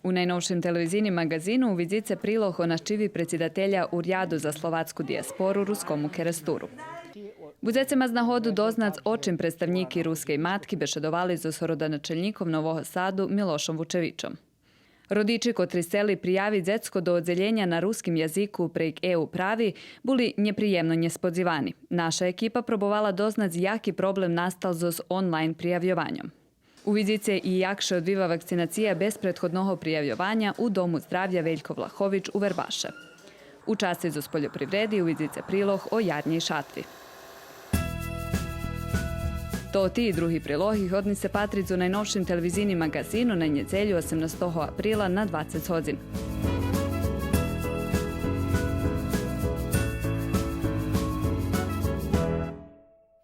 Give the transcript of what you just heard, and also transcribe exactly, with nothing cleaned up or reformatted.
У найновшим телевизийним маґазину увидзице прилог о нащиви предсидателя Уряду за словацку дияспору Рускому Керестуру. Будзеце мац нагоду дознац о чим представнїки Рускей матки бешедовали зоз городоначелнїком Нового Саду Милошом Вучевичом. Родичи котри сцели прияви дзецко до оддзелєня на руским язику прейґ е-управи були нєприємно нєсподзивани. Наша екипа пробовала дознац яки проблем настал зоз онлайн приявйованьом. Увидзице и як ше одвива вакцинация без предходного приявйованя у Дому здравя Велько Влахович у Вербаше. У часци зоз польопривреди увидзице прилог о ярнєй шатви. Тоти и други прилоги годни сце патриц у найновшим телевизийним маґазину на нєдзелю, осемнастого априла, на двацец годзин.